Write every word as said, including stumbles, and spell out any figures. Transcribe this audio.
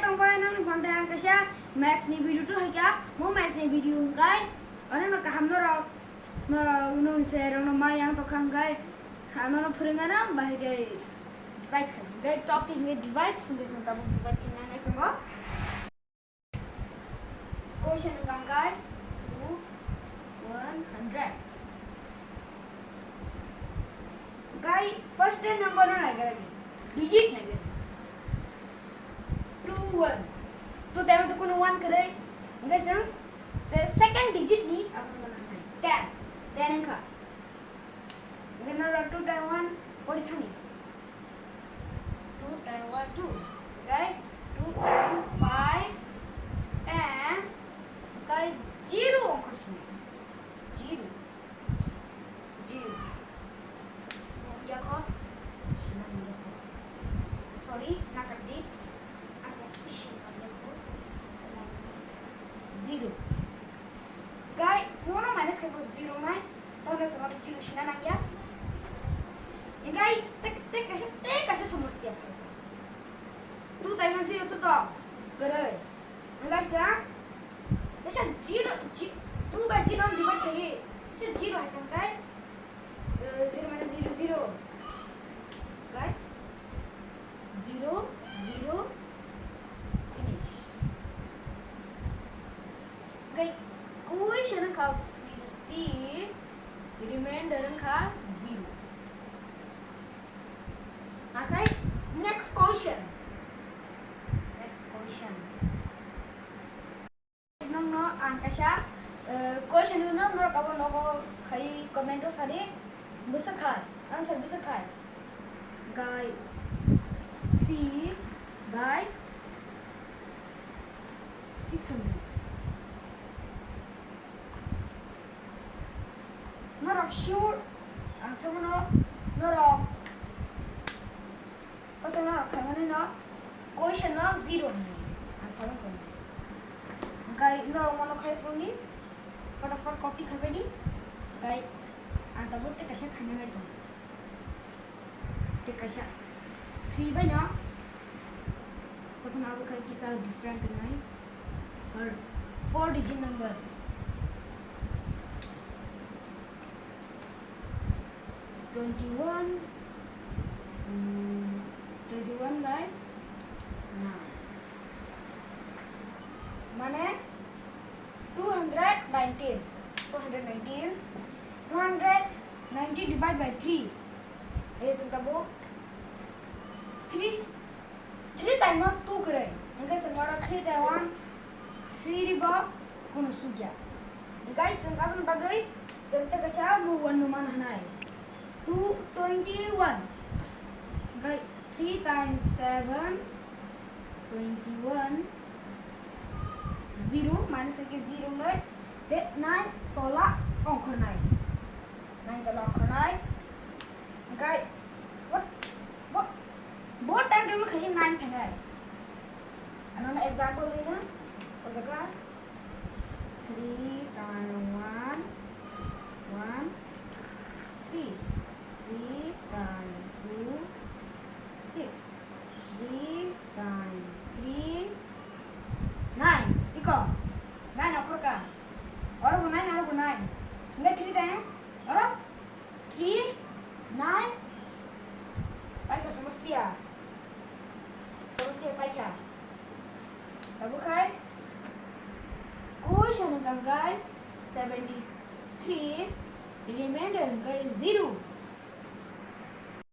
Tongbai nang ni phone ang kaisa maths ni video tu haika, mo maths ni video hingkai, ano no kaham norok, norok nung se rok no mai yang tokha hingkai, ano no phwrwng ano bahai kai divide khai, hingkai topic hingkai divide, hingkai song tabuk divide khai nang nai tongo. Question hingkai two one hundred. Guy, first ten number no naigra di. Digit naigra di. Two one. Two time to kuno one kwrwi. Hingke seng the second digit ni abo no nai. Ten. Ten wngkha. Hingke no two time one pori thani. Two time one two. Hingke two time five. Ten. Hingke zero wngkha sini. Zero. Zero. Yakho. Sina yakho. Sorry, nakardi. Ako sina yakho. Zero. Guy, mono minus khe zero nai. Tono sama zero sina nangya. Guy, tek tek kaisa tek kaisa somosya. Two time zero to to. Berai. Hingke sa, kaisa zero, zi-, two by zero divide khaye, se zero hai thangkai, eh, zero minus zero, zero. Kai? Zero, zero, finish. Kai, question wngkha fifty, remainder wngkha zero. Akhai, next question. Next question. Nokno ang kaisa, eh, question no norok abo nogo khai comment o sadi bwswk khai, answer bwswk khai. Gai three by six hundred. Norok sure ang sabono norok Photo no rok khaimani no question no zero hinwi ang sawi tongo. Hingkai norok mono khai phone ni photo phone copy khaibai di. Hingkai ang tabuk tei kaisa khaina nai tongo. Tei kaisa three bai no tokon abo khai kisa different wngnai. Or four digit number. Twenty-one, mm, twenty-one by nine. Mane two hundred nineteen, two hundred nineteen, two hundred nineteen divide by three. Ei sing tabuk three. Three time no two kwrwi. Hingke chwng oro three time one, three ribo kuno sukya. Hingke chwng aboni bagwi chwng tei kaisa bo one no man hanai. Two, twenty-one. Hingke three times seven, twenty-one. Zero, minus hingke zero wngwi tei nine tola ongkhornai. Nine tola ongkhornai. Hingke what, what, what time table khaye nine phainai? Ano example dina, o jaga three time one, one, three, three time two, six, three time three, nine. Iko, nine okhorka. Oro bo nine, oro bo nine. Hingke three time, oro Three, nine. Paikha somosya. Somosya paikha. Tabuk khai question hwnkha hwnkhe seventy three, remainder hwnkhe zero.